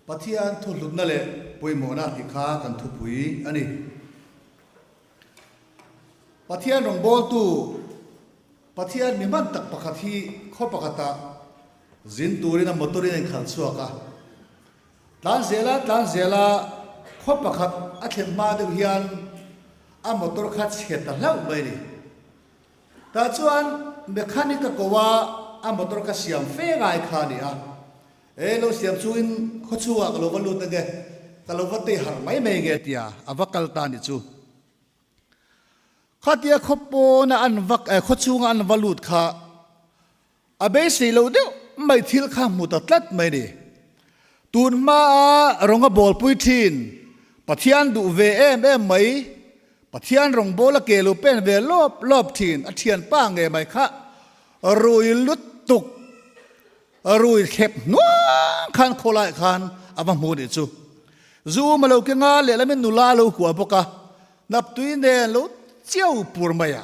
Pathian thu hlutna leh pawimawhna tih kha kan thupui a ni. Pathian rawngbawltu Pathian mi hman tak pakhat hi khaw pakhatah zin turin a motor in a inkhalh chhuak a. Tlan zela tlan zela khaw pakhat a thlen hma deuh hian a motor kha chhe ta hlauh mai a ni. Tah chuan mechanic a ko a, a motor kha siam fe ngai kha a ni a. E lo siam chungin khaw chhungah ka lo va lut ange, ka lo va tei harh mai mai nge tia a va kal ta a ni chu. Khatia khaw pawna an va khaw chhunga an va lut kha a beisei loh deuh mai thil kha hmu ta tlat mai ni. Tun hmaa rawnga bawlpui thin Pathian duh ve em em mai, Pathian rawngbawla ke lo pen ve lawp lawp thin a thianpa nge mai kha rui lutuk rui thlep hnuang khan khawlaiah khan a va hmu nih chu. Zu um a lo keng a, lehlamin nula a lo kuah bawk a, naptui nen lo chiau pur mai a.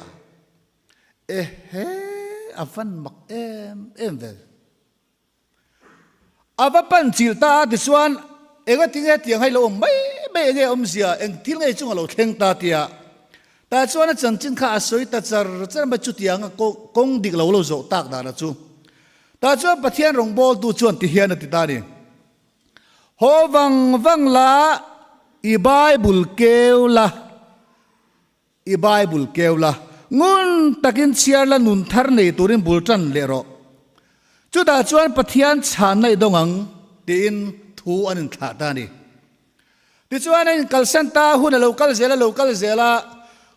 Ehe, a van mak em em vel. A va pan chilh ta a tichuan engatinge tiang hai lo awm mai mai enge awmzia eng thil ngei chung a lo thleng ta tia. Tah chuan a chanchin kha a sawi ta char char mai chutianga kawng dik lo lo zawh tak dana chu. Tah chuan Pathian rawngbawltu chuan ti hian a ti ta a ni, Haw vang vang la, i Bible keu la, i Bible keu la, ngun takin chhiar la nun thar nei turin bul tan leh rawh. Chutah chuan Pathian chhanna i dawng ang tiin thu an inthlah ta a ni. Tichuan an inkalsan ta hun a lo kal zel a lo kal zel a,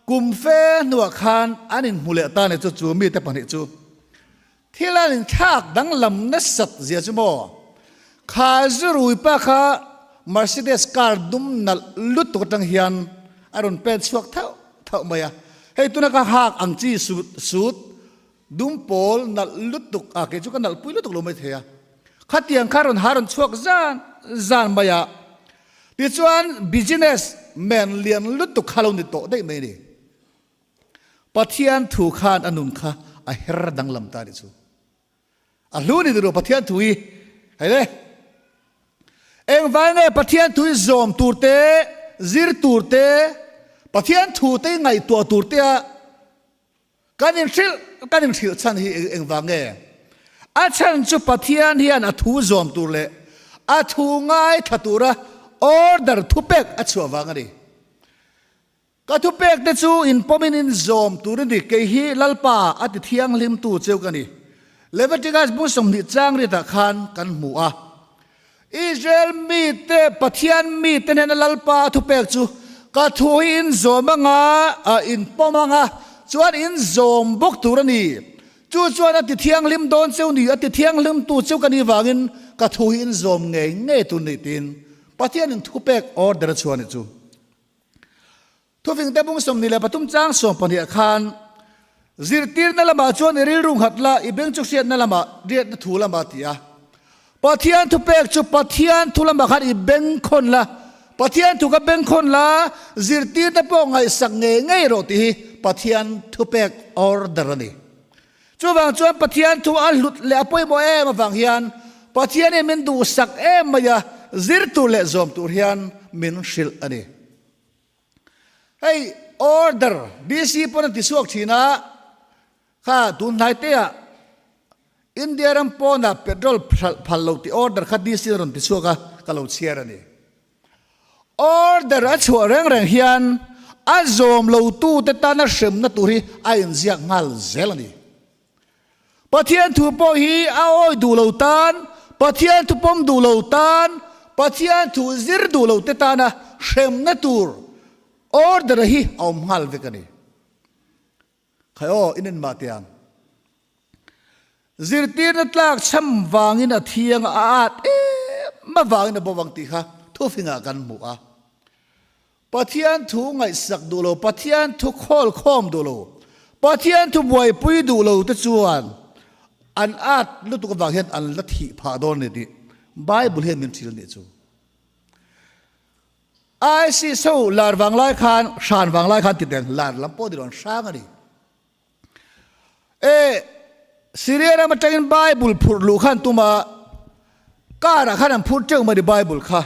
kum fe hnuah khan an inhmu leh ta ni chu chu mite pahnih chu. Thil an inthlak danglam nasat zia chu maw? Kha zurui pa kha Mercedes car dum nalh lutuk atang hian a rawn pen chhuak thauh thauh mai a, hei tuna ka hak ang chi suit suit dum pawl nalh lutuk a kei chu ka nalh pui lutuk lo mai thei a, khatiang kha rawn ha rawn chhuak zan zan mai a, tichuan business man lian lutuk kha lo ni tawh daih mai a ni. Pathian thu khan a nun kha a her danglam ta nih chu. A hlu ni turu Pathian thu hi. Hei le. Engvai nge Pathian thu hi zawm tur te, zir tur te, Pathian thu te ngaihtuah tur te a kan inhrilh kan inhrilh chhan hi engvang nge? A chhan chu Pathian hian a thu zawm tur leh a thu ngaithla tura order thupek a chhuah vang a ni. Ka thupek te chu in pawmin in zawm tur a ni, kei hi Lalpa a ti thianghlimtu cheu ka ni. Leviticus bu 20 chang riatah khan kan hmu a. Israel mite, Pathian mite hnena Lalpa a thupek chu, Ka thu hi in zawm anga, in pawm anga, chuan in zawm bawk tur a ni. Chu chuan a ti thianghlim dawn cheu ni, a ti thianghlimtu cheu ka nih vangin ka thu hi in zawm ngei ngei tur ni tiin Pathianin thupek order a chhuah a nih chu. Thufingte bung 23 chang 12 khan zirtirna lamah chuan i rilru nghat la, i beng chu hriatna lamah, riatna thu lamah ti a. Pathian thupek chu Pathian thu lamah khan i beng khawn la, Pathian thu kha beng khawn la, zirtirna pawh ngaihsak ngei ngei rawh tih hi Pathian thupek order a ni. Chuvang chuan Pathian thu a hlut leh a pawimawh em avang hian Pathianin min duhsak em mai a, zir tur leh zawm tur hian min hrilh a ni. Hei order DC pawn a ti chhuak thin a, kha tun hnai te ah India ram pawnah petrol hralh phal lo tih order kha DC in a rawn ti chhuak a, ka lo chhiar a ni. Order a chhuah reng reng hian a zawm lotute tana hremna tur hi a inziak nghal zel a ni. Pathian thu pawh hi a awi duh lo tan, Pathian thu pawm duh lo tan, Pathian thu zir duh lote tana hremna tur order hi a awm nghal vek a ni. Khai aw, in en mah teh ang. Zirtirna tlak chham vangin a thiang a, a at em avangin a bo vang tih kha thufingah kan hmu a. Pathian thu ngaihsak duh lo, Pathian thu khawl khawm duh lo, Pathian thu buaipui duh lo te chuan an at lutuk avang hian an la thih phah dawn a ni tih Bible hian min hrilh a nih chu. ISIS ho lar vang lai khan, hran vang lai khan ti teng lar lam pawh ni lo an hrang a ni. E Syria ram atangin Bible phurh luh khan tuma. Car ah khan an phur teuh mai ni Bible kha.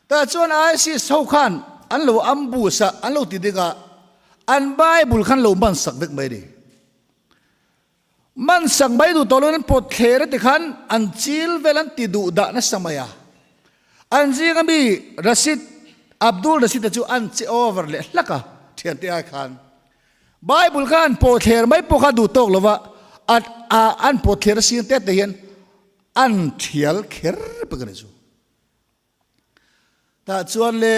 Tah chuan ISIS ho khan an lo ambush a, an lo ti ding a, an Bible khan lo man sak vek mai ni. Man sak mai duh tawh loin an pawt thler a ti khan an chil vel an ti duh dah nasa mai a. An zinga mi Rashid, Abdul Rashid a chu an che over leh hlak a, thiante ai khan. Bible kha an pawh thler mai pawh kha duh tawk lo va, a an pawh thler a sing te te hian an thial kher pek a ni chu. Tah chuan le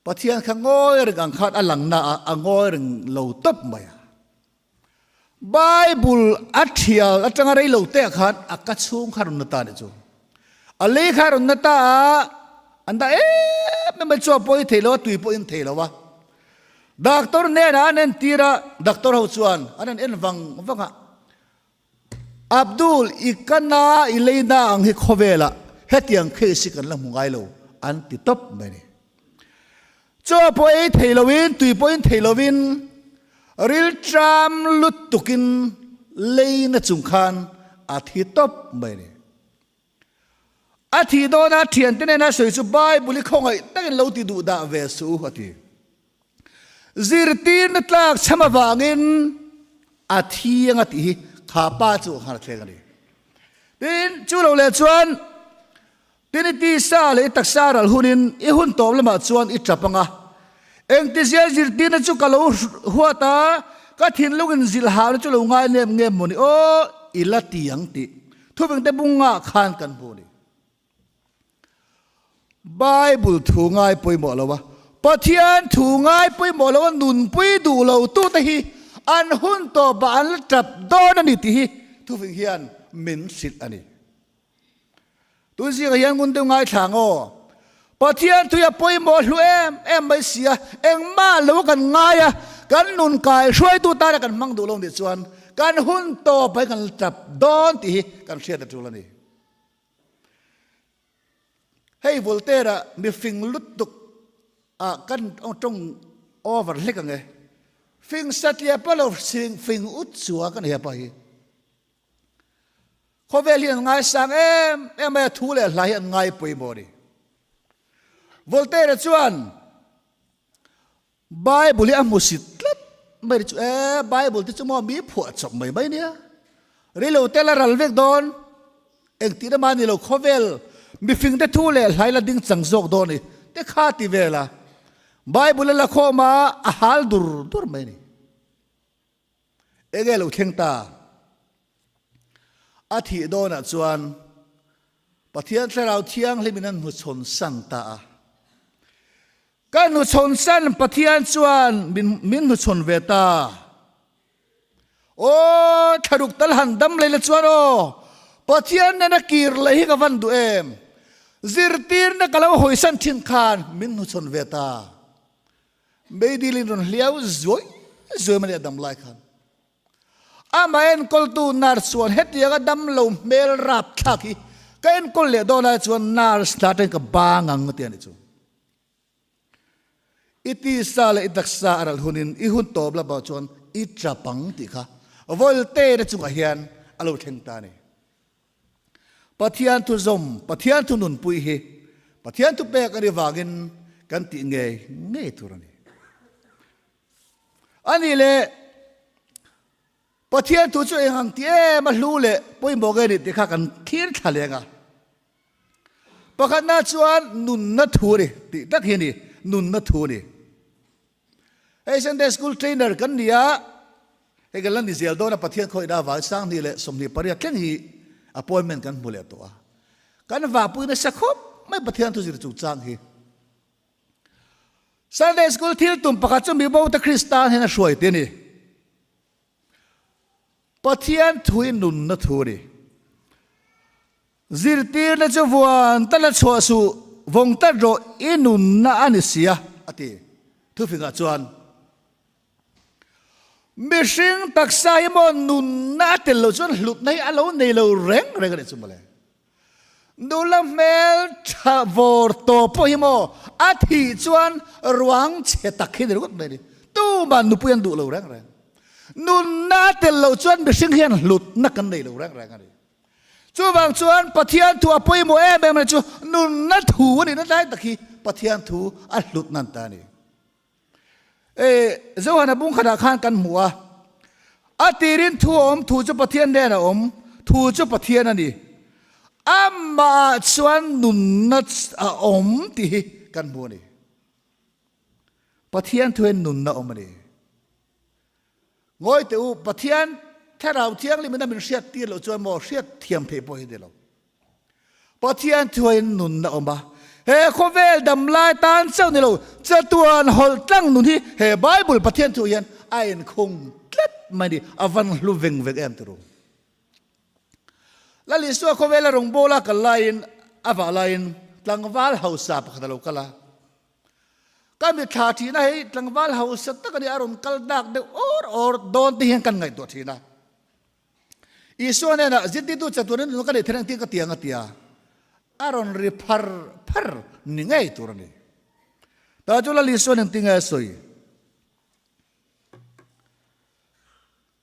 Pathian kha ngawi reng ang khan a lang na a, a ngawi reng lo tawp mai a. Bible a thial atanga rei lo te ah khan a ka chhung kha rawn na ta a ni chu. A lei kha rawn na ta a, an dah em em a, chaw pawh i thei lo a, tui pawh in thei lo a. Doctor hnenah an entir a, doctor ho chuan an han en vang vang a, Abdul, i ka na i lei na ang hi khawvelah hetiang case hi kan la hmu ngai lo an ti tawp mai a ni. Chaw pawh ei thei loin, tui pawh in thei loin, rilṭam lutukin lei na chung khan a thi tawp mai a ni. A thih dawna thiante nena sawi chu Bible i khawngaih takin lo ti duh dah ve suh u a ti. Zirtirna tlak chham avangin a thi anga tih hi kha pa chu a nghal thleng a ni. Tin, chu lo leh chuan tin i tisa leh i taksa ral hunin i hun tawp lamah chuan i tap anga engtizia zirtirna chu ka lo huat a, ka thinlungin zilhahna chu lo ngai nem nge maw ni aw i la ti ang tih Thuvengte bungah khan kan hmu a ni. Bible thu ngai pawimawh lo a, Pathian thu ngai pawimawh lo a nunpui duh lo tute hi an hun tawpah an la tap dawn a ni tih hi thuveng hian min hrilh a ni. Tun zingah hian ngun deuh ngaithla ang aw. Pathian tui a pawimawh hlu em em mai si a, engmah lo kan ngai a, kan nun kai hruaitu tana kan hmang duh lo nih chuan kan hun tawp ah hi kan la tap dawn tih hi kan hriat a tul a ni. Hei Voltaire-a mifing lutuk ah kan tawng over hlek ang e. Fing satliah pawh lo fing ut chua kan hepa hi. Khawvel hi an ngaisang em em mai a, thu leh hla hi an ngai pawimawh a ni. Voltaire chuan Bible hi a hmusit tlat mai chu e, Bible te chu maw mi phuah chawp mai mai nia. Rilo te la ral vek dawn, engtih na mah ni lo khawvel mifing te thu leh hla hi la ding chang zawk dawn ni te kha ti vel a. Bible a la khawm a, a hal dur dur mai a ni. Enge lo thleng ta? A thih dawnah chuan Pathian Thlarau Thianghlimin an hnuchhawn san ta a. Ka hnuchhawn san Pathian chuan min hnuchhawn ve ta. Aw, thlaruk tal han dam leh la chuan aw, Pathian nena kir leh hi ka van duh em? Zirtirna ka lo hawisan thin khan min hnuchhawn ve ta. Meidilin rawn hliau zuai zuai mai a dam lai khan amah enkawltu nurse chuan hetianga dam lo hmel rap thlak hi ka enkawl leh dawn ai chuan nurse hna atangin ka bang ang ti a ni chu. I tisa leh i taksa a ral hunin i hun tawp la bawh chuan i tap ang tih kha Voltaire chungah hian a lo thleng ta a ni. Pathian thu zawm, Pathian thu nunpui hi Pathian thu pek a ni vangin kan tih ngei ngei tur a ni. A nih leh Pathian thu chu eng ang ti em a hlu leh pawimawh nge ni tih kha kan thlir thla leng a. Pakhatna chuan nunna thu a ni tih tak hi a ni, nunna thu a ni. Hei Sunday School trainer kan ni a, hei kan la ni zel dawn a, Pathian khawihna avangin 28 leh 28 thleng hi appointment kan hmu leh tawh a. Kan vahpui nasa khawp mai Pathian thu zir chungchang hi. Sunday School thil tum pakhat chu mibo te Kristan hian a hruai te a ni. Pathian thu hi nunna thu a ni. Zirtirna chu vuan tal a chhuah suh, vawng tat rawh i nunna a ni sia, a ti. Thufingah chuan, Mihring taksa hi maw nunna a tel loh chuan hlutna hi a lo nei lo reng reng a nih chu mawle. Nula hmel tha vawr tawp pawh hi maw a thih chuan ruang chhe tak hi ni ringawt mai a ni. Tumah nupui an duh lo reng reng. Nunna a tel loh chuan mihring hian hlutna kan nei lo reng reng a ni. Chuvang chuan Pathian thu a pawimawh em em a chu nunna thu a nihna lai tak hi Pathian thu a hlut nan ta a ni. E, Johana bung khatah khan kan hmu a, a tirin thu a awm, thu chu Pathian nen a awm, thu chu Pathian a ni. Amahah chuan nunna a awm tih hi kan hmu a ni. Pathian thu hian nunna awm a ni. Ngawi teh u, Pathian Thlarau Thianghlim in a min hriat tir loh chuan maw hriat thiam theih pawh hi ni lo. Pathian thuain nunna awm a, he khawvel dam lai tan chauh ni lo, chatuan hawlh tlang nun hi he Bible Pathian thu hian a inkhung tlat mai ni, a van hlu veng veng em turu. Lal Isua khawvela rawngbawla kal laiin a vah laiin tlangval hausa pakhat a lo kal a. Ka mitthla thin a, hei tlangval hausa tak a ni, a rawn kal dak deuh awr awr dawn te hian kan ngaihtuah thin a. Isua hnenah zirtirtu chatuan in ka neih theih ang tih ka ti ang a ti a, a rawn ri phar phar ni ngei tur a ni. Tah chu Lal Isua nen tinge a sawi?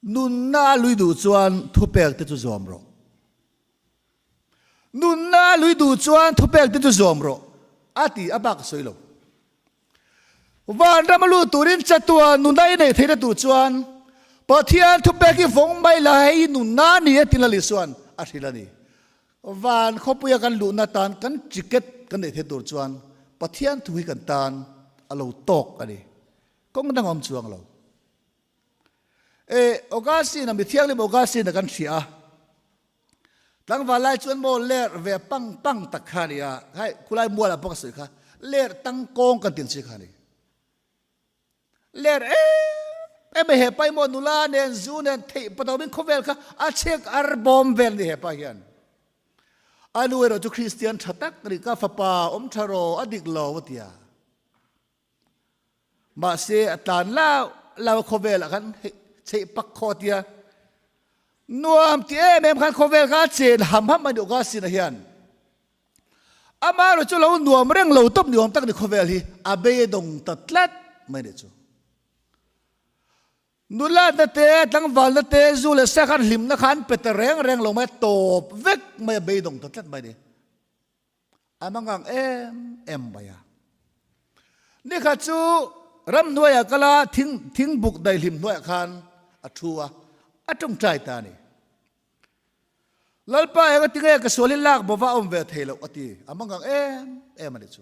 Nunna a lui duh chuan thupek te chu zawm rawh. Nunna a lui duh chuan thupek te chu zawm rawh a ti a bak a sawi lo. Vanram a lut turin chatuan nunna i neih theihna tur chuan Pathian thupek hi vawng mai la hei i nunna a ni e ti Lal Isua'n a hrilh a ni. Van khawpuia kan luhna tan kan ticket kan neih theih tur chuan Pathian thu hi kan tan a lo tawk a ni. Kawng dang a awm chuang lo. E Augustine-a mi thianghlim Augustine-a kan hria a. Tlangval lai chuan maw ler ve pang pang tak kha a ni a, hai khulai mualah pawh ka sawi kha, ler tangkawng kan tih ang chi kha a ni. Ler em em a hepa hi maw nula nen zu nen theih patawmin khawvel kha a chhek ar bawm vel a ni hepa hian. A nu erawh chu Kristian tha tak a ni, ka fapa awm tha rawh a dik lo a ti a. Mahse a tlan lau lau a khawvelah khan hei chheih pak khaw a tia. Nuam ti em em khan khawvel kha a chen ham ham a ni Augustine-a hian. Amaherawhchu chu lo nuam reng lo tawp ni awm tak ni khawvel hi a beidawng ta tlat mai ni chu. Nulatna te, tlangvalna te, zu leh sa khan hlimna kha an pe ta reng reng lo mai a tawp vek mai a beidawng ta tlat mai ni. A mangang em em mai a. Nikhat chu ramhnuaiah kal a, thing thingbuk daihlim hnuaiah khan a thu a, a tawngtai ta a ni. Lalpa eng ati nge ka sual hi lak bova a awm ve thei loh a ti. A mangang em em a ni chu.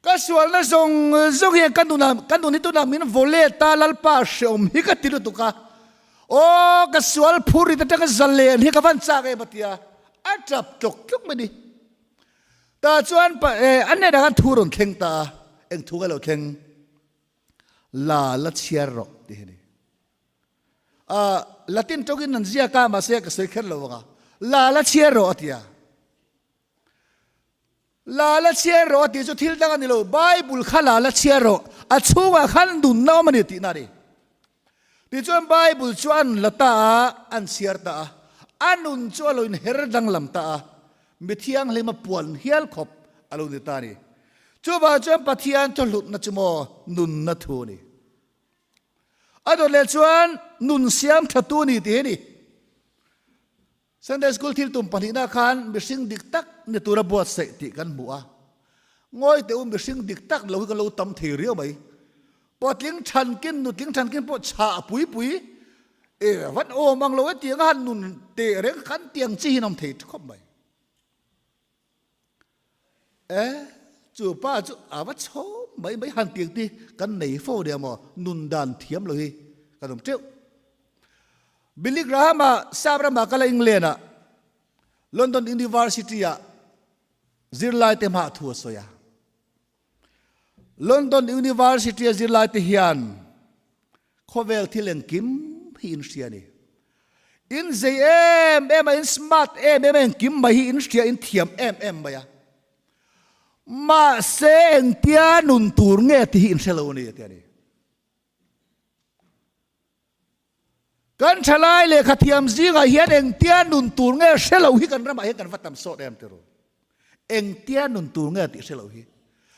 Ka sualna zawng zawng hian ka nunah ka nun hi tunah min vaw let a, Lalpa hreawm hi ka ti lutuk a, aw ka sual phur rit atanga zalen hi ka van chak em a ti a, a tap tlawk tlawk mai ni. Tah chuan pa eh a hnenah khan thu rawn thleng ta a, eng thu nge lo thleng? La la chhiar rawh tih hi a ni. Ah Latin tawngin an ziak a mahse ka sawi kher lo ang a, la la chhiar rawh a ti a. La la chhiar rawh a tih chu thil dang a ni lo, Bible kha la la chhiar rawh, a chhungah khan nunna awm a ni tihna a ni. Tichuan Bible chu an la ta a, an chhiar ta a, a nun chu a lo inher danglam ta a, mi thianghlim a puan hial khawp a lo ni ta a ni. Chuvang chuan Pathian thawhlutna chu maw nunna thu a ni. A dawt leh chuan nun siam thatu a ni tih hi a ni. Sunday School thil tum pahnihna khan mihring dik tak ni tura buatsaih tih kan hmu a. Ngawi teh u, mihring dik tak lo hi kan lo tam thei riau mai. Patling thankin, nutling thankin pawh chhah pui pui e van awm ang lo e tiang a han nun teh reng khan tiang chi hi an awm thei khawp mai. E, chu pa chu a va chhawm mai mai han tiang ti kan nei fo nia maw, nun dan thiam lo hi kan awm teuh. Billy Graham-a sap ramah kal a England ah London University ah zirlai te hmah thu a sawi a. London University a zirlai te hian khawvel thil engkim hi in hria a ni. In zei em em a, in smart em em a, engkim mai hi in hria, in thiam em em mai a. Mahse engtia nun tur nge tih hi in hre lo a ni a ti a ni. Kan thalai lehkha thiam zingah hian engtia nun tur nge hre lo hi kan ramah hian kan va tam sawt em ti ru. Engtia nun tur nge tih hre lo hi.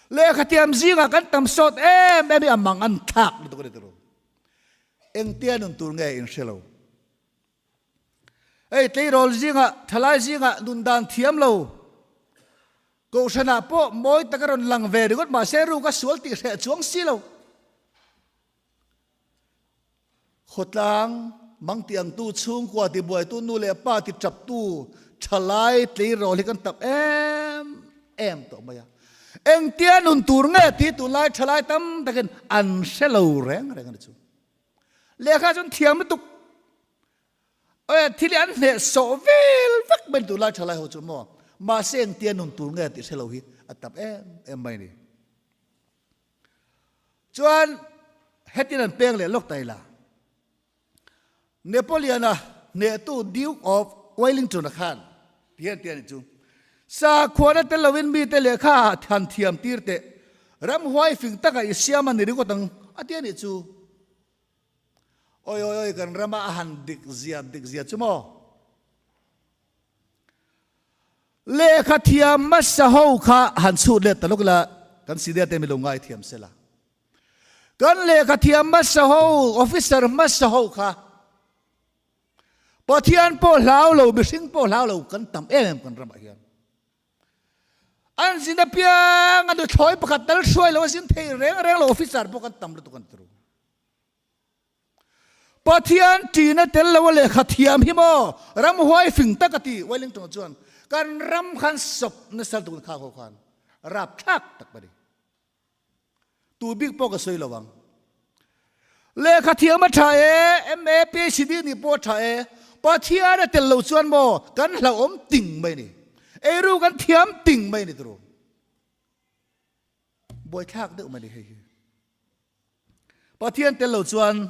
Lehkha thiam zingah kan tam sawt em em hi a mang an thlak lutuk a ni ti ru. Engtia nun tur nge in hre lo. Hei tleirawl zingah, thalai zingah nun dan thiam lo. Kohhranah pawh mawi taka rawn lang ve ringawt mahse ruk a sual tih hreh chuang si lo. Khawtlang mang ti angtu chhungkua ti buaitu nu leh pa ti taptu thalai tleirawl hi kan tap em em tawh mai a. Engtia nun tur nge tih tunlai thalai tam takin an hre lo reng reng a ni chu. Lehkha chuan thiam lutuk Aw thil hi an hneh sawh vel vek mai tunlai thalai ho chu maw. Mahse engtia nun tur nge tih hre lo hi a tam em em mai ni. Chuan hetin an peng leh lawk ta ila. Napoleon-a hnehtu Duke of Wellington-a khan ti hian ti a nih chu. Sakhuana tel lovin mite lehkha han thiam tir teh. Ramhuai fing taka i siam a ni ringawt ang a ti a nih chu. Oi oi oi kan rama a han dik zia dik zia chu maw? Lehkha thiam hmasa ho kha han chhut let ta lawk ila kan senior te mi lo ngai thiam sela. Kan lehkha thiam hmasa ho officer hmasa ho kha Pathian pawh hlau lo mihring pawh hlau lo kan tam em em kan ramah hian. An zin apiang a nuthlawi pakhat tal hruai lo a zin thei reng reng lo officer pawh kan tam lutuk an ti ru. Pathian ṭihna tel lo a lehkha thiam hi maw ramhuai fing tak a ti Wellington chuan kan ram khan sawp nasa lutuk kha ho khan rapthlak tak a ni. Tu bik pawh ka sawi lo ang. Lehkha thiam a tha e, MA, PhD nih pawh a tha e, Pathian a tel lo chuan maw kan hlauhawm ting mai ni. Eiru kan thiam ting mai ni turu. Buaithlak deuh mai ni hei hi. Pathian tel lo chuan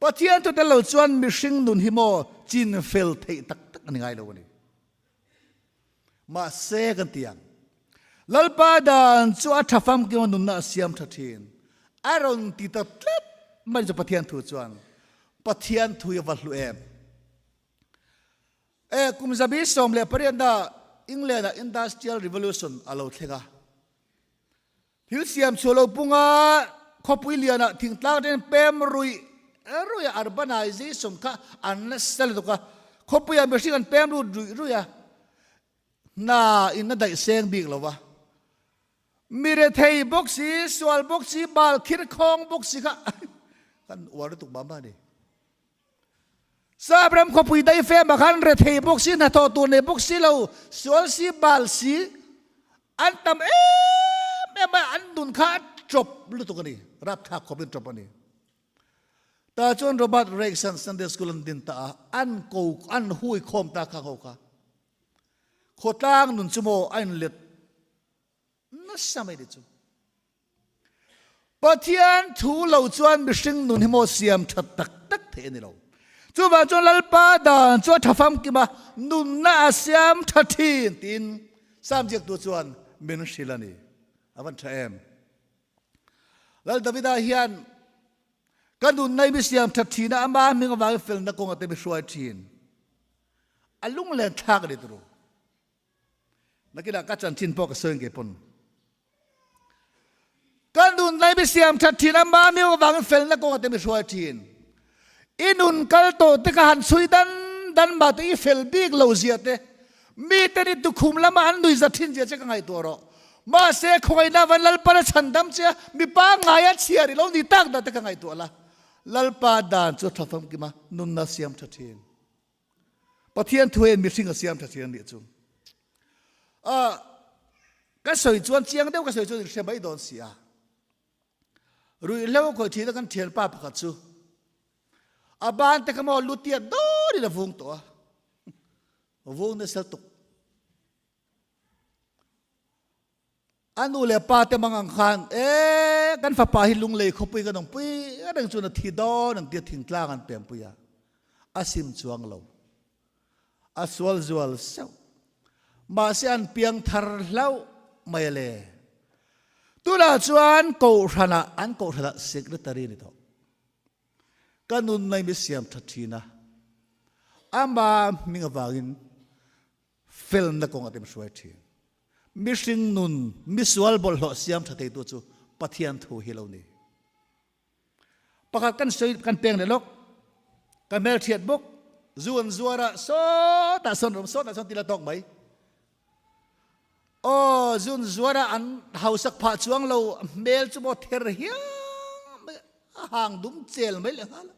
Pathian thu tel lo chuan mihring nun hi maw chin fel theih tak tak a ni ngai lo a ni. Mahse kan ti ang. Lalpa dan chu a tha famkim a nunna a siam tha thin. A rawn ti ta tlat mai chu Pathian thu chuan Pathian thu hi a va hlu em. E kum zabi 18 ah England ah Industrial Revolution a lo thleng a. Thil siam chhuah lo punga khawpui lianah thingtlang ten pem ruih ruih a, urbanization kha an nasa lutuk a, khawpuiah mihring an pem lut ruih ruih a, hna in a daih seng bik lo va, mi rethei bawk si, sual bawk si, bal khir khawng bawk si kha kan uar lutuk mah mah a ni. Sap ram khawpui daih fem ah khan rethei bawk si, hnathawh tur nei bawk si lo, sual si, bal si an tam em em a, an nun kha a tawp lutuk a ni, rapthlak khawpin tawp a ni. Tah chuan Robert Reiksan Sunday School an din ta a, an ko, an hui khawm ta khang ho kha. Khawtlang nun chu maw a inlet Nasa mai ni chu. Pathian thu lo chuan mihring nun hi maw siam tha tak tak thei a ni lo. Chuvang chuan Lalpa dan chu a tha famkim a, nunna a siam tha thin tiin Sam ziaktu chuan min hrilh a ni. A van tha em? Lal Davida hian ka nunna hi mi siam tha thin a, ama hming avangin felna kawnga te mi hruai thin. A lunglen thlak a ni turu. Nakinah ka chanchin pawh ka sawi ngei pawn. Ka nun lai mi siam that thin a, mami avangin felna kawngah te mi hruai thin. I nun kal tawh te ka han chhui dan dan mah te i fel bik lo zia te, mi ten i tukhum lama an nui za thin zia che ka ngaihtuah rawh. Mahse khawngaihna van Lalpan a chhandam che a, mipa ngaia chhiar i lo ni tak dah te ka ngaihtuah la. Lalpa dan chu a tha famkim a, nunna siam tha thin. Pathian thu hian mihring a siam tha thin a nih chu. A ka sawi chuan chiang deuh ka sawi chuan hre mai dawn si a. Ruihhlo khawih thin a kan thianpa pakhat chu a ban te kha maw lu tiat dawrin a vung tawh a. Vung nasa tuk. A nu leh pa te mang ang khan, E, kan fapa hi lunglei khawpui kan awmpui reng chuan a thi dawn ang tia thingtlang an pempui a, a sim chuang lo. A sual zual seuh. Mahse an piang thar hlauh mai a le. Tunah chuan kohhranah, an kohhranah secretary a ni tawh. Ka nun mai mi siam tha thin a, ama hming avangin Felna kawng a temhruai thin. Mihring nun, misual bawlhhlawh siam tha theitu chu Pathian thu hi lo ni. Pakhat kan sawi kan peng leh lawk. Ka hmelhriat bawk. Zu an zuar a, sawtah sawn rawm, sawtah sawn til a tawk mai. Aw, zu an zuar a, an hausak phah chuang lo, hmel chu maw ther hiang mai, a hang dum chel mai lehnghal a.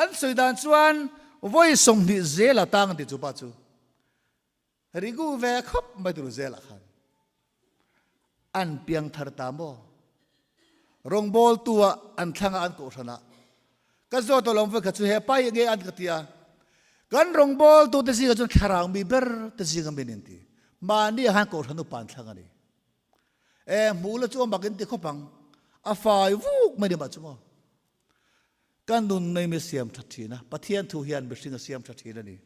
An sawi dan chuan vawi 20 zel a tang an ti chu pa chu. Rigu ve khawp mai tur zelah khan an piang thar ta maw? Rawngbawltu ah an thlang a an kohhran ah ka zawt alawm vek kha chu he pa hi nge an ka ti a, kan rawngbawltu te zingah chuan thlarau mi ber te zinga mi nin ti. Mahni ah khan kohhran upa an thlang a ni. E hmuh la chu a mak in ti khawp ang, a fai vuk mai ni mah chu maw? Ka nun nei mi siam tha thin a, Pathian thu hian mihring a siam tha thin a ni.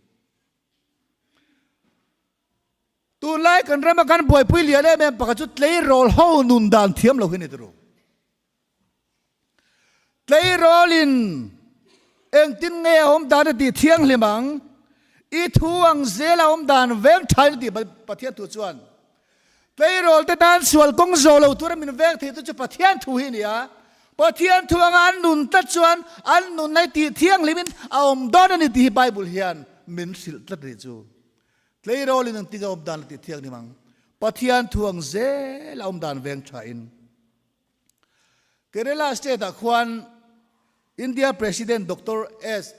Tunlai kan rama kan buaipui lian em em pakhat chu tleirawl ho nun dan thiam lo hi ni turu. Tleirawlin engtin nge a awm dan a tih thianghlim ang, i thu ang zel a awm dan veng thain a tih Pathian thu chuan tleirawl te tan sual kawng zawh lo tura min veng thei tu chu Pathian thu hi a ni a. Pathian thu anga an nun tlat chuan an nun hi tih thianghlimin a awm dawn a ni tih hi Bible hian min hrilh tlat a nih chu. Tleirawlin engtin a awm dan a tih thianghlim ang? Pathian thu ang zel a awm dan veng thain. Kerala state ah khuan India President Doctor S.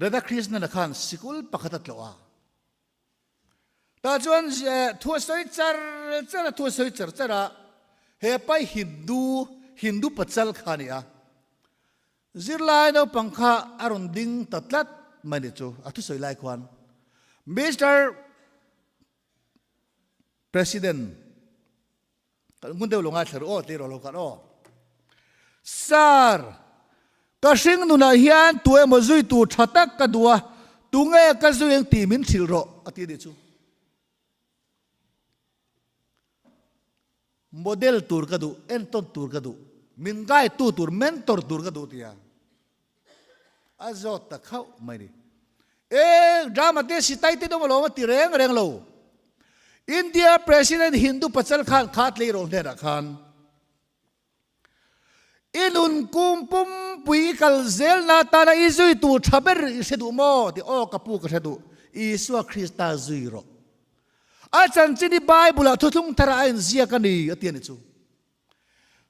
Radhakrishnan-a khan sikul pakhat a tlawh a. Tah chuan thu a sawi char char a, thu a sawi char char a, he pa hi Hindu, Hindu pachal kha a ni a. Zirlai naupang kha a rawn ding ta tlat mai ni chu a thusawi lai khuan Mister President, Kan ngun deuh lo ngaithla ru aw tih rawh lo khan aw. Sir, ka hring nunah hian tu emaw zui tur tha tak ka duh a, tunge ka zui ang tih min hrilh rawh a ti anih chu. Model tur ka duh, entawn tur ka duh, min guide tu tur, mentor tur ka duh tia. A zawt ta khauh mai ni. E drama te sitai te dawm alawm a ti reng reng lo. India President Hindu pachal khan kha tleirawl hnenah khan i nun kum pumpui i kal zel na tana i zui tur tha ber i hre duh maw? Ti aw ka pu ka hre duh. Isua Krista zui rawh. A chanchin hi Bible ah thuthlung thar ah a inziak a ni a ti a ni chu.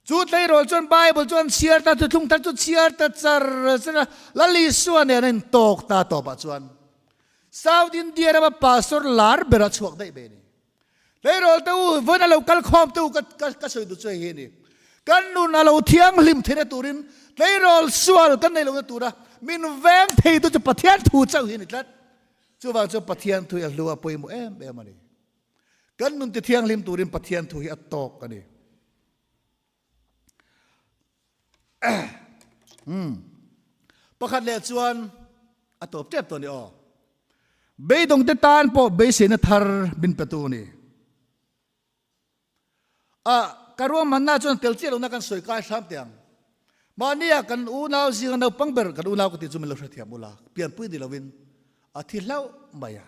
Chu tleirawl chuan Bible chu an chhiar ta, thuthlung thar chu chhiar ta char char a, Lal Isua nen a intawk ta tawpah chuan South India rama pastor lar ber a chhuak daih mai a ni. Tleirawl te u, vawiin a lo kal khawm te u ka ka sawi duh chu hei hi a ni. Kan nun a lo thianghlim theihna turin tleirawl sual kan nei lohna tura min veng thei tu chu Pathian thu chauh hi a ni tlat. Chuvang chuan Pathian thu hi a hlu a pawimawh em em a ni. Kan nun ti thianghlim turin Pathian thu hi a tawk a ni. Hmm. Pakhat leh chuan a tawp tep tawh ni aw. Beidawng te tan pawh beiseina thar min petu a ni. A ka ruahmanna chuan tel chiah lohna kan sawi kai hram teh ang. Mahnia kan unau zinga naupang ber kan unau ka tih chu min lo hrethiam ula, pianpui ni lovin a thi hlauh mai a.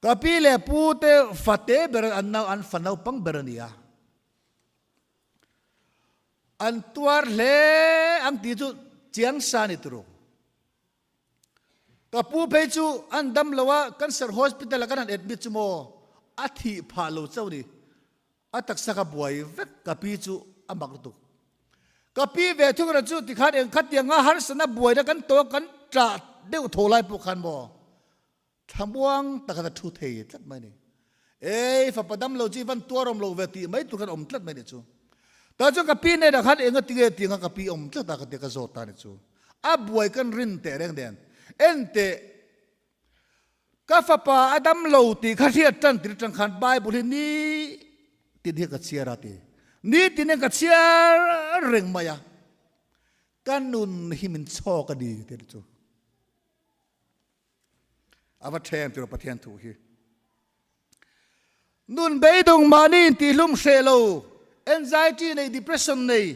Ka pi leh pu te fate ber an nau an fa naupang ber a ni a. An tuar hle ang tih chu chiang sa ni turu. Ka pu phei chu an dam lo a, Cancer Hospital ah kan han admit chu maw a thih phah lo chauh ni. A taksa ka buai vek ka pi chu a mak lutuk. Ka pi ve thung erawh chu tikhan engkhat tianga harsatna buaina kan tawh a kan tah deuh tho lai pawh khan maw thlamuang tak khan a thu thei tlat mai a ni. Ei fapa dam lo chu i van tuar awm lo ve tih mai tur khan awm tlat mai a ni chu. Tah chuan ka pi hnenah khan enga tinge tianga ka pi awm tlat a ka tia ka zawt ta a ni chu. A buai kan rin teh reng nen enteh Ka fapa a dam lo tih kha hriat tan tir atang khan Bible hi ni tin hi ka chhiar a ti. Ni tin hian ka chhiar reng mai a. Ka nun hi min chhawk a ni tih chu. A va then tir Pathian thu hi. Nun beidawng mahni intihlum hreh lo, anxiety nei, depression nei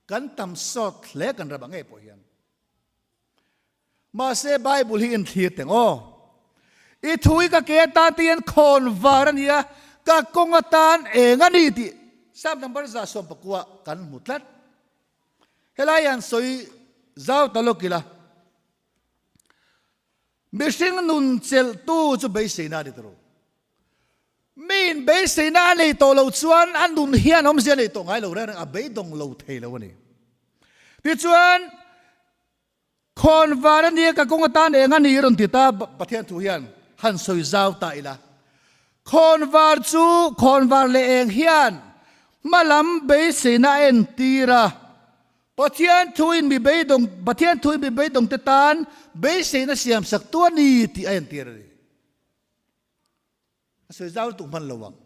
kan tam sawt hle kan ram ah ngei pawh hian. Mahse Bible hi inthlir teng aw. I thu hi ka ke atan te hian khawn var a ni a, ka kawng atan eng a ni tih Psalm number 119 kan hmu tlat. Helai hian sawi. Zau ta lawk ila. Mihring nun chelhtu chu beiseina a ni tawh. Miin beiseina a nei tawh lo chuan a nun hian awmzia a nei tawh ngai lo reng reng, a beidawng lo thei lo a ni. Tichuan, khawnvar a nia ka kawng atan eng a ni rawn ti ta Pathian thu hian han sawi zau ta ila. Khawnvar chu khawnvar leh eng hian hmalam beiseina a entir a, Pathian thuin mi beidawng Pathian thuin mi beidawngte tan beiseina siamsak tu a ni tih a entir a ni. A sawi zau lutuk hman lo ang.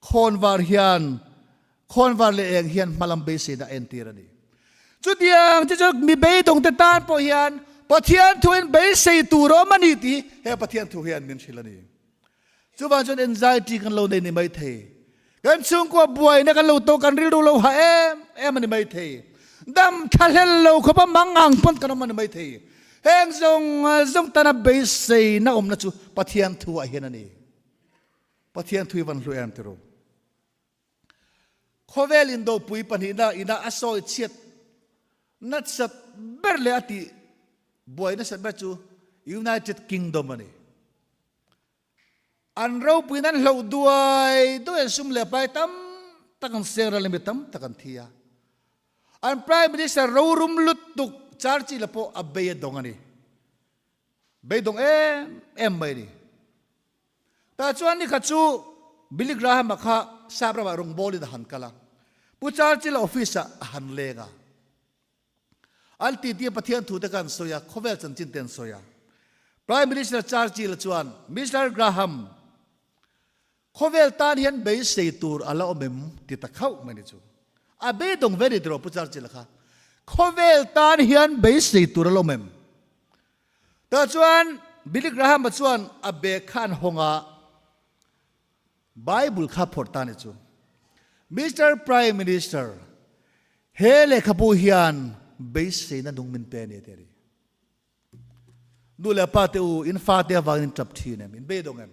Khawnvar hian khawnvar leh eng hian hmalam beiseina a entir a ni. Chutiang chu chu mi beidawngte tan pawh hian Pathian thuin beisei tur a awm a ni tih he Pathian thu hian min hrilh a ni. Chuvang chuan anxiety kan lo nei ni mai thei. Kan chhungkua buaina kan lo tawk kan rilru lo ha em em a ni mai thei. Dam thla hlel lo khawpa mang ang pawn kan awm a ni mai thei. Heng zawng zawng tana beiseina awmna chu Pathian thu ah hian a ni. Pathian thu hi van hlu em tiro. Khawvel indopui pahnihna ina a sawi chhiat nasat ber leh a tih buai nasat ber chu United Kingdom a ni. An ropuiin an hloh duai duai an sum leh pai tam tak an seng ral a mi tam tak an thi a. An Prime Minister rorum lutuk Churchill a pawh a bei a dawng a ni. Beidawng em em mai a ni. Tah chuan nikhat chu Billy Graham-a kha sap ramah rawngbawlin a han kal a. Pu Churchill-a office-ah a han leng a. An titi a Pathian thute kha an sawi a, khawvel chanchin te an sawi a. Prime Minister Churchill chuan, Mister Graham, khawvel tan hian beisei tur a la awm em? ti ta khauh mai ni chu. A beidawng ve ni tiraw Pu Churchill-a kha. Khawvel tan hian beisei tur a la awm em? Tah chuan Billy Graham-a chuan a bag kha an hawng a, Bible kha phawrh ta ni chu. Mister Prime Minister, he lehkhabu hian beiseina nung min pe a ni a ti a ni. Nu leh pa te u, in fate avangin in tap thin em? In beidawng em?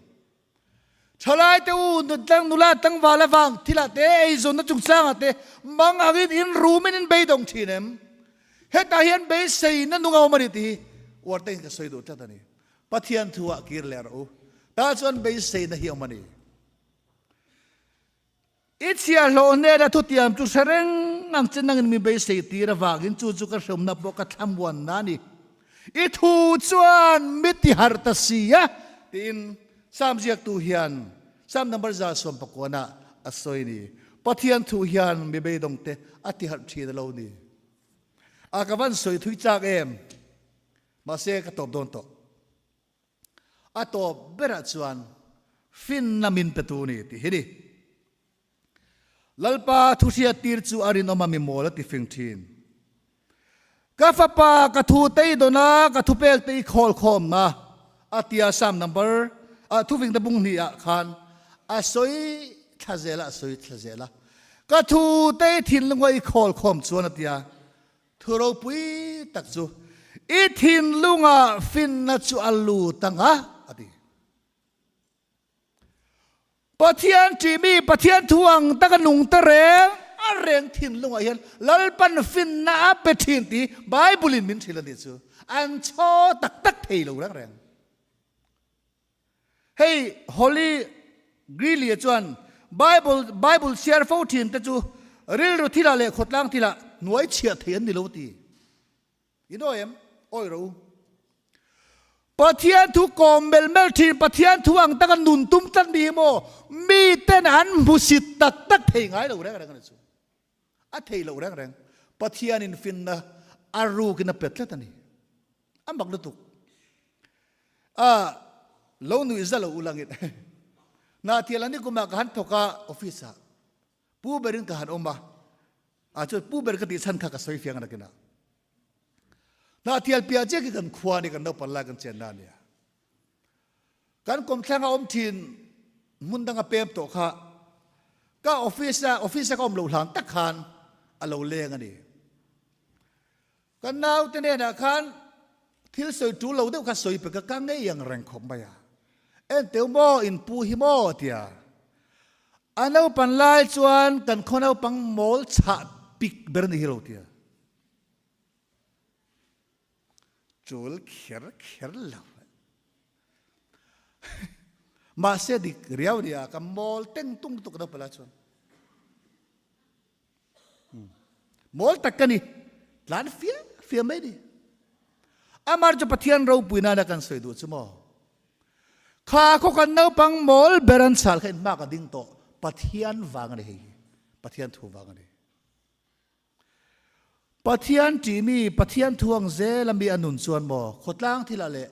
Thalai te u, nutlang nula tlangval avang thilah te, eizawnna chungchangah te mang angin in rumin in beidawng thin em? Hetah hian beiseina nung a awm a ni tih hi uar takin ka sawi duh tlat a ni. Pathian thu ah kir leh rawh u. Tah chuan beiseina hi awm a ni. I chhiahhlawh hnena thutiam chu hre reng ang che nangin mi beisei tir avangin chu chu ka hreawmna pawh ka thlamuanna a ni. I thu chuan mi ti harh ta si a tiin Psalm ziaktu hian Psalm number 119 ah a sawi a ni. Pathian thu hian mi beidawngte a ti harh thin a lo ni. A ka van sawi thui chak em? Mahse ka tawp dawn tawh. A tawp berah chuan finna min petu ni tih hi ni. Lalpa thu hriat tir chu a rinawm a mi mawl a ti fing thin. Ka fapa ka thu te i dawn a, ka thupek te i khawl khawm a, a tia Psalm number ah thufing te bung hnih ah khan a sawi thla zel a, a sawi thla zel a. Ka thu te i thinlunga i khawl khawm chuan a tia. Thu ropui tak chu i thinlungah finna chu a lut ang a, a ti. Pathian ṭihmi, Pathian thu ang taka nung te reng a reng thinlungah hian Lalpan finna a pe ṭhin tih Bible-in min hrilh a nih chu. An chaw tak tak thei lo reng reng. Hei Holly Greeley chuan Bible Bible chhiar fo thin te chu rilru thilah leh khawtlang thilah hnuai chhiah thei an ni lo ti. I nawi em? Awi rawh u. Pathian thu kawm mel mel thin, Pathian thu ang taka nun tum tlat mi hi maw mi ten an hmusit tak tak thei ngai lo reng reng a ni chu. A thei lo reng reng. Pathianin finna a rukin a pe tlat a ni. A mak lutuk. A lo nuih za lo u langit. Hnahthial ani kumah ka han thawk a office ah pu berin ka han awm a. A chuan pu ber ka tih chhan kha ka sawi fiang nakin a. Hnahthial piah chiah khi kan khua ni kan naupan lai kan chenna a nia. Kan kawmthlang a awm thin hmun dang a pem tawh kha ka office a office a ka awm lo hlan tak khan a lo leng a ni. Kan naute hnenah khan thil sawi tul lo deuh kha sawi pe ka ka ngei ang reng khawp mai a. Enteu maw in pu hi maw tia. A naupan lai chuan kan khaw naupang mawl chhah pik ber a ni hi lo tia. Tul kher kher lo. Mahse dik riau nia ka mawl teng tung lutuk no pala chuan. Mawl tak ka ni. Tlan fia fia mai ni. Amar chu Pathian ropui nana kan sawi duh chu maw. Kha khaw kan naupang mawl ber an chhal kha in hma ka ding tawh. Pathian vang a ni hei hi. Pathian thu vang a ni. Pathian ṭihmi, Pathian thu ang zel a mi a nun chuan maw khawtlang thilah leh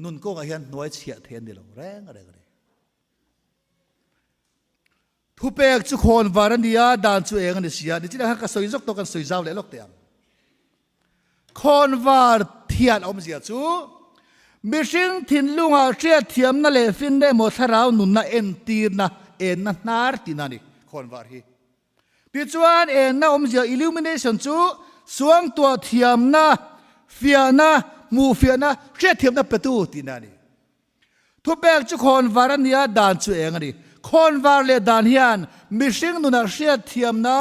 nun kawngah hian hnuai chhiah thei a ni lo reng reng a ni. Thupek chu khawn var a ni a, dan chu eng a ni si a, nichinah khan ka sawi zawk tawh kan sawi zau leh lawk teh ang. Khawn var thian awmzia chu mihring thinlungah hriatthiamna leh finna emaw thlarau nunna entirna, enna hnar tihna a ni khawn var hi. Tichuan, enna awmzia illumination chu suangtuah thiamna, fiahna, hmuhfiahna, hriatthiamna petu tihna a ni. Thupek chu khawnvar a ni a, dan chu eng a ni. Khawnvar leh dan hian mihring nunah hriatthiamna,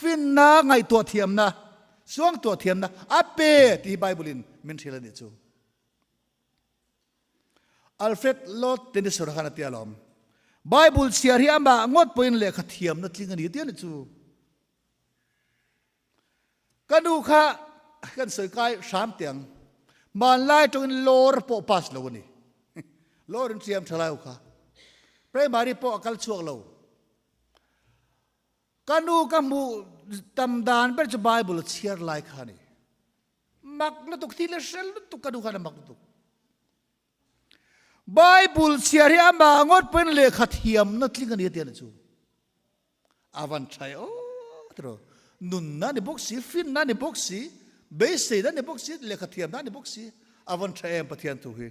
finna, ngaihtuah thiamna, suangtuah thiamna a pe tih hi Bible-in min hrilh a nih chu. Alfred Lord Tennyson khan a ti alawm. Bible chhiar hi amah ngawt pawhin lehkha thiamna tling a ni tia ni chu. Ka nu kha kan sawi kai hram teh ang. Hmanlai tawngin lawr pawh pass lo a ni. Lawr in thiam tha lai ho kha. Primary pawh a kal chhuak lo. Ka nu ka hmuh tam dan ber chu Bible chhiar lai kha a ni. Mak lutuk, thil a hre lutuk ka nu khan a mak lutuk. Bible chhiar hi amah ngawt pawhin lehkha thiamna tling a ni a ti a ni chu. A van tha e aw tiraw. Nunna ni bawk si, finna ni bawk si, beiseina ni bawk si, lehkha thiamna ni bawk si. A van tha em Pathian thu hi.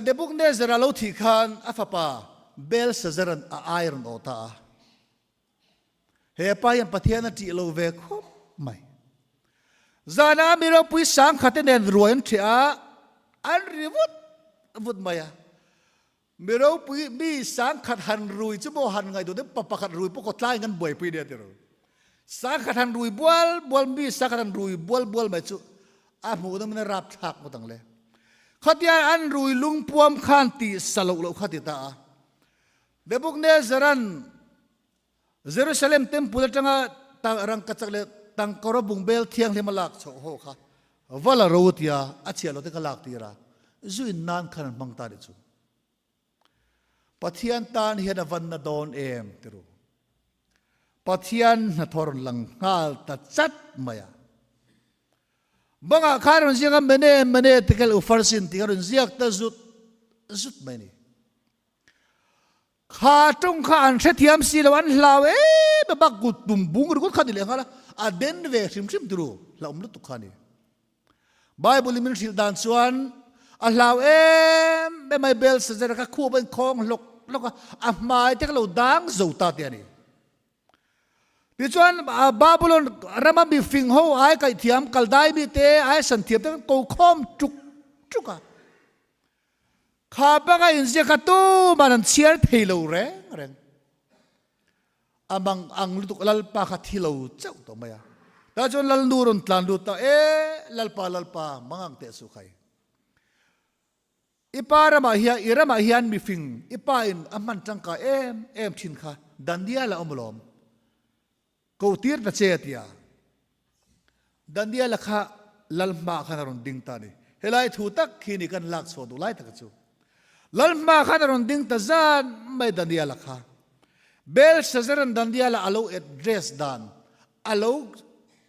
Nebuchadnezzar a lo thih khan a fapa Belshazzar-a'n a ai rawn awh ta a. He pa hian Pathian a ṭih lo ve khawp mai. Zanah mi ropui sangkhate nen ruai an ṭhiah a, an ri vut vut mai a. Mi ropui mi sangkhat han rui chu maw han ngaihtuah deuh pa pakhat rui pawh kawtlaiin kan buaipui nia ti ro. Sangkhat han rui bual bual mi sangkhat han rui bual bual mai chu a hmuh nawmin a rapthlak ngawt ang le. Khatia an rui lungpuam khan tih sa loh loh kha ti ta a. Nebuchadnezzar-a'n Jerusalem Temple atanga rangkachak leh tangkawra bungbel thianghlim a lak chhoh ho kha va la ro tia a chhiah lote kha lak tir a, zu in nan khan an hmang ta nih chu. Pathian tan hian a vanna dawn em ti ru. Pathian hnathawh rawn lang nghal ta chat mai a. Bangah khan rawn ziak a mene mene tekel ufarsin tih kha rawn ziak ta zut zut mai a ni. Kha tawng kha an hrethiam si lo, an hlau em em a, kut tum bung ringawt kha a ni leh nghal a, a den ve hrim hrim turu hlauhawm lutuk kha a ni. Bible in min hrilh dan chuan a hlau em em a, Belshazzar kha khuap a inkhawng hlawk hlawk a, a hmai te kha lo dang zo ta te a ni. Tichuan Babylon rama mifing ho ai kaihthiam Kaldai mite ai santhiam te khan ko khawm tuk tuk a. Kha banga inziak kha tuman an chhiar thei lo reng reng. A mang ang lutuk Lalpa kha thi lo chauh tawh mai a. Tah chuan Lalnu rawn tlan lut ta, E Lalpa, Lalpa, mangang teh suh khai. I pa ramah hian, i ramah hian mifing i pa in a hman tangkai em em thin kha Daniel a awm alawm. Ko tir ta che a ti a. Daniela kha lal hmaah khan a rawn ding ta a ni. Helai thu tak khi ni kan lak chhuah duh lai taka chu. Lal hmaah khan a rawn ding ta zan mai Daniela kha. Belshazzar-a'n Daniela a lo address dan, a lo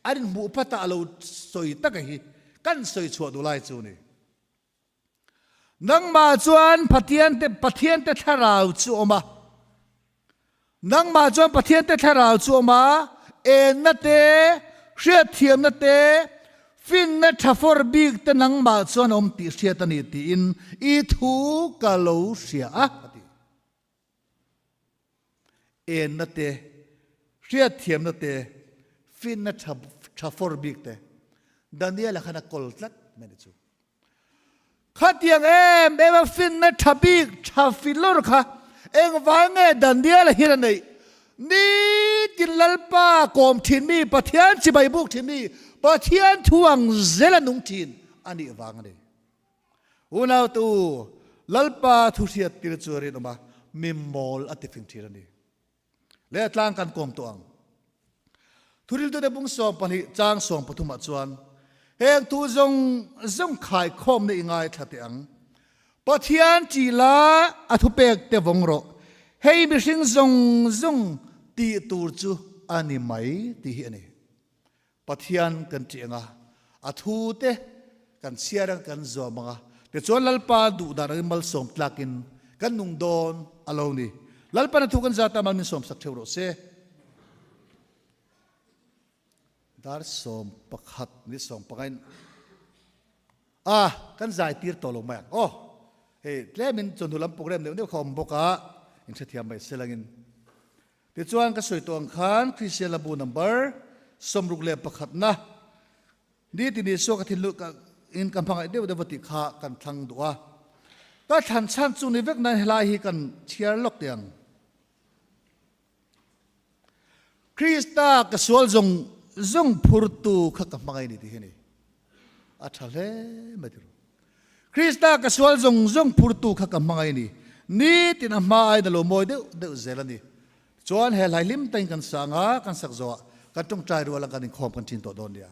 an inhmuh phat a a lo sawi taka hi kan sawi chhuah duh lai chu ni. Nangmah chuan Pathiante Pathiante thlarau chu awm a. Nangmah chuan Pathiante thlarau chu awm a, enna te, hriatthiamna te, finna tha fawr bik te nangmah chuan awm tih hriat a ni tiin i thu ka lo hria a, a ti. Enna te, hriatthiamna te, finna tha tha fawr bik te Daniel-a khan a kawl tlat mai ni chu. Khatiang em em a finna tha bik tha filawr kha engvang nge Daniel-a hian a neih? Nitin Lalpa kawm thin mi, Pathian chibai buk thin mi, Pathian thu ang zel a nung thin a nih vang a ni. Unautu, Lalpa thu hriat tir chu a rinawm a, mi mawl a tifing thin a ni. Leh tlang kan kawm tawh ang. Thuriltute bung 12 chang 13 ah chuan heng thu zawng zawng khaikhawmna i ngaithla teh ang. Pathian ṭih la a thupek te vawng rawh. Hei mihring zawng zawng tih tur chu a ni mai tih hi a ni. Pathian kan ṭih ang a, a thu te kan chhiar ang kan zuam ang a, tichuan Lalpa duh dan angin malsawm tlakin kan nung dawn a lo ni. Lalpan a thu kan zat a mal min sawmsak theuh rawh se. Dar 11 ni sawmpangain a kan zai tir tawh lo mai ang aw. Hei tlemin chawhnu lam program neuh neuh kha awm bawk a, inhrethiam mai selangin. Tichuan ka sawi tawh ang khan Kristian Labu number 61na nitin Isua ka thinlung ka in ka hmangaih deuh deuh va tih kha kan thlang duh a. Ka thlan chhan chu ni vek nan helai hi kan chhiar lawk teh ang. Krista ka sual zawng zawng phurtu kha ka hmangaih ni tih hi a ni. A tha hle mai ti ru. Krista ka sual zawng zawng phurtu kha ka hmangaih ni. Nitin a hma aiin a lo mawi deuh deuh zel a ni. Chuan he hlai hlim takin kan sang a, kan sak zawhah kan tawngtai rual ang kan inkhawm kan thin tawh dawn nia.